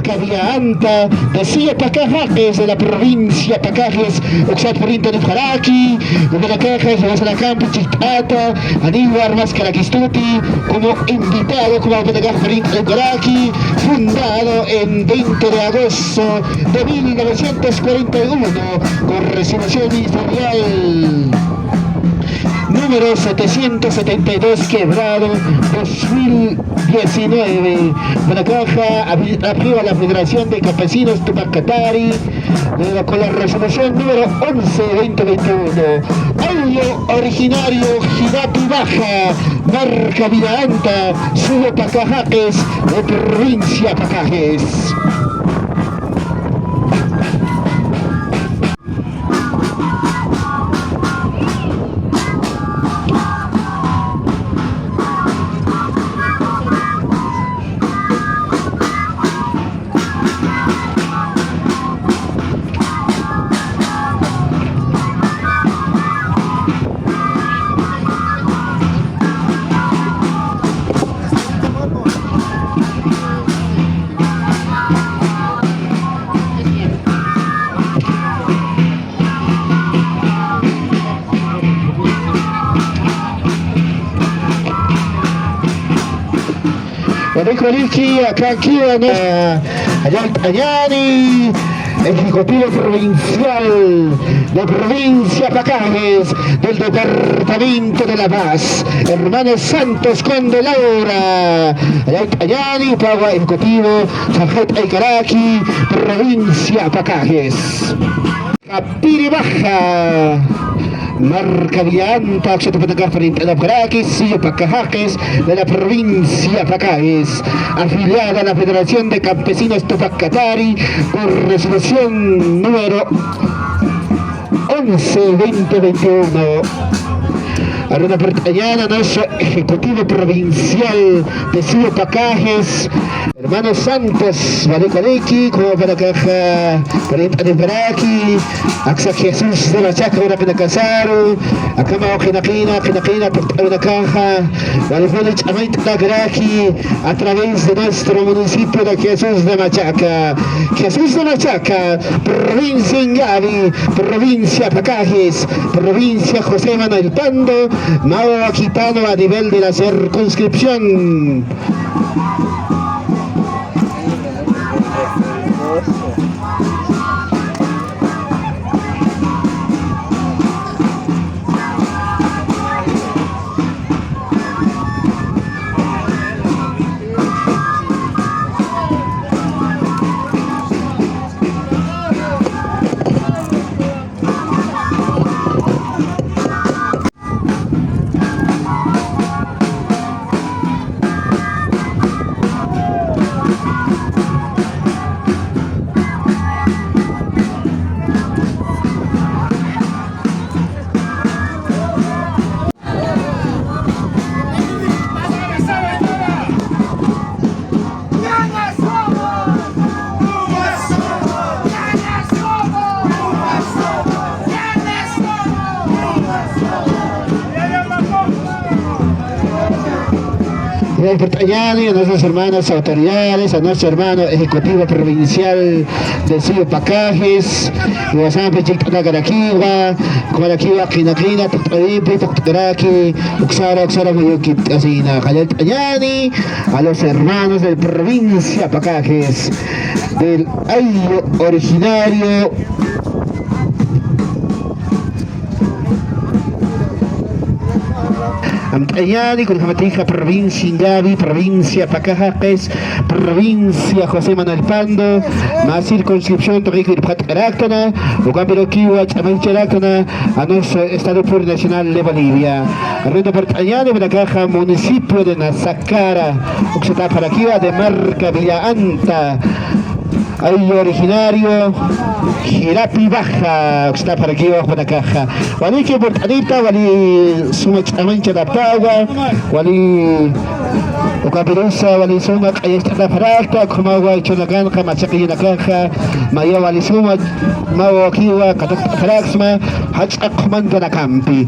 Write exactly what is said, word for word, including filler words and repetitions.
Cabianta, de Silla Pacajes, de la provincia Pacajes, uksat purint'anipxaraki, ukanakaxa jiwasanakampi chikt'ata, aniwa armaskarakistuti, como invitado, como ukanakax purint'anipxaraki, fundado en veinte de agosto de mil novecientos cuarenta y uno, con resolución ministerial número setecientos setenta y dos quebrado dos mil diecinueve. Ukanakaxa, api-, apiwa la Federación de Campesinos Tupac Katari, eh, con la resolución número once veinte veintiuno. Ayllu originario Jirapi Baja, marca Villa Anta, Silla Pacajes, de provincia Pacajes. Walik waliki, akakiwa, eh, Allayt'añani, ejecutivo provincial de provincia Pacajes, del departamento de La Paz, hermano Santos Conde Laura, Allayt'añani, pawa ejecutivo, sarjayt'aykaraki, provincia Pacajes. Jirapi Baja, marca Villa Anta, uksat ukanakax purint'anipxaraki, Silla Pacajes, de la provincia Pacajes, afiliada a la Federación de Campesinos Tupac Katari, con resolución número once veinte veintiuno. Arunapurt'añäni, nuestro ejecutivo provincial de Silla Pacajes, hermano Santos, walik waliki, ukanakax purint'anipxaraki, aksa Jesús de Machaca uraqinakasaru, akhamaw qinaqina, qinaqina purt'awinakaxa, wali juni ch'amayt'akaraki, a través de nuestro municipio de Jesús de Machaca. Jesús de Machaca, provincia Ingavi, provincia Pacajes, provincia José Manuel Pando, mä wawakipanwa a nivel de la circunscripción. Purt'añäni a nuestros hermanos autoridades, a nuestro hermano ejecutivo provincial de Silla Pacajes, jiwasampi chikt'anakarakiwa, ukhamarakiwa qinaqina tuqt'awimpi tuqt'akaraki, uksara, uksara muyukipt'asina, qallallt'añäni a los hermanos de provincia Pacajes, del ayllu originario. Amt'añäni, kunjamatixa provincia Ingavi, provincia Pacajes, provincia José Manuel Pando, mä circunscripción tuqikir phat'araktan, ukampirukiwa ch'amaycharaktan, a nuestro Estado Plurinacional de Bolivia. Arunapurt'añäni, ukanakaxa municipio de Nazacara, uksatapxarakiwa, de marca Villa Anta, ayllu originario, Jirapi Baja, uksatapxarakiwa ukanakaxa. Waliki purt'anita, wali suma ch'amañchanaptawa, wali ukampirusa, wali suma q'ayacht'atapxarakta, ukhamawa jichhürunakanxa, machaqinakaxa, maya wali suma, mä wawakiwa katuqt'apxaraksma, jach'a qhumantanakampi.